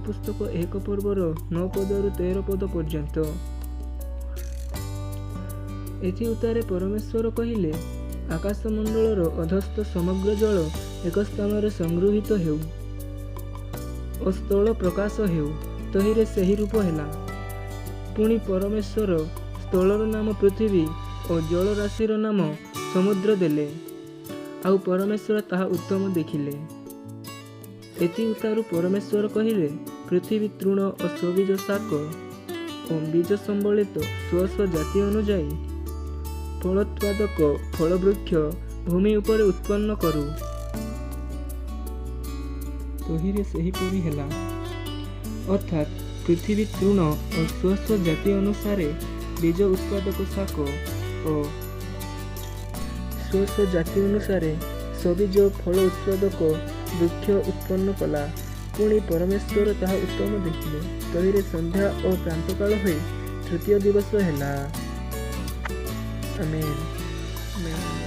ପୁସ୍ତକ 1 ପର୍ବର 9 ପଦରୁ 13 ପଦ ପର୍ଯ୍ୟନ୍ତ। ଏଥିଉତ୍ତାରେ ପରମେଶ୍ୱର କହିଲେ, ଆକାଶମଣ୍ଡଳର ଅଧସ୍ଥ ସମଗ୍ର ଜଳ ଏକ ସ୍ଥାନରେ ସଂଗୃହୀତ ହେଉ ଓ ସ୍ଥଳ ପ୍ରକାଶ ହେଉ। ତହିଁରେ ସେହି ରୂପ ହେଲା। ପୁଣି ପରମେଶ୍ୱର ସ୍ଥଳର ନାମ ପୃଥିବୀ ଓ ଜଳରାଶିର ନାମ ସମୁଦ୍ର ଦେଲେ। ଆଉ ପରମେଶ୍ୱର ତାହା ଉତ୍ତମ ଦେଖିଲେ। ଏଥିଉତ୍ତାରୁ ପରମେଶ୍ୱର କହିଲେ, ପୃଥିବୀ ତୃଣ ଓ ସବୀଜ ଶାକ ଓ ବୀଜ ସମ୍ବଳିତ ସ୍ୱ ସ୍ୱ ଜାତି ଅନୁଯାୟୀ ଫଳୋତ୍ପାଦକ ଫଳବୃକ୍ଷ ଭୂମି ଉପରେ ଉତ୍ପନ୍ନ କରୁ। ତହିଁରେ ସେହିପରି ହେଲା। ଅର୍ଥାତ୍ ପୃଥିବୀ ତୃଣ ଓ ସ୍ୱ ସ୍ୱ ଜାତି ଅନୁସାରେ ବୀଜ ଉତ୍ପାଦକ ଶାକ ଓ ସ୍ୱ ସ୍ୱ ଜାତି ଅନୁସାରେ ସବୀଜ ଫଳ ଉତ୍ପାଦକ ବୃକ୍ଷ ଉତ୍ପନ୍ନ କଲା। ପୁଣି ପରମେଶ୍ୱର ତାହା ଉତ୍ତମ ଦେଖିଲେ। ତହିଁରେ ସନ୍ଧ୍ୟା ଓ ପ୍ରାତଃକାଳ ହୋଇ ତୃତୀୟ ଦିବସ ହେଲା। ଆମେନ୍।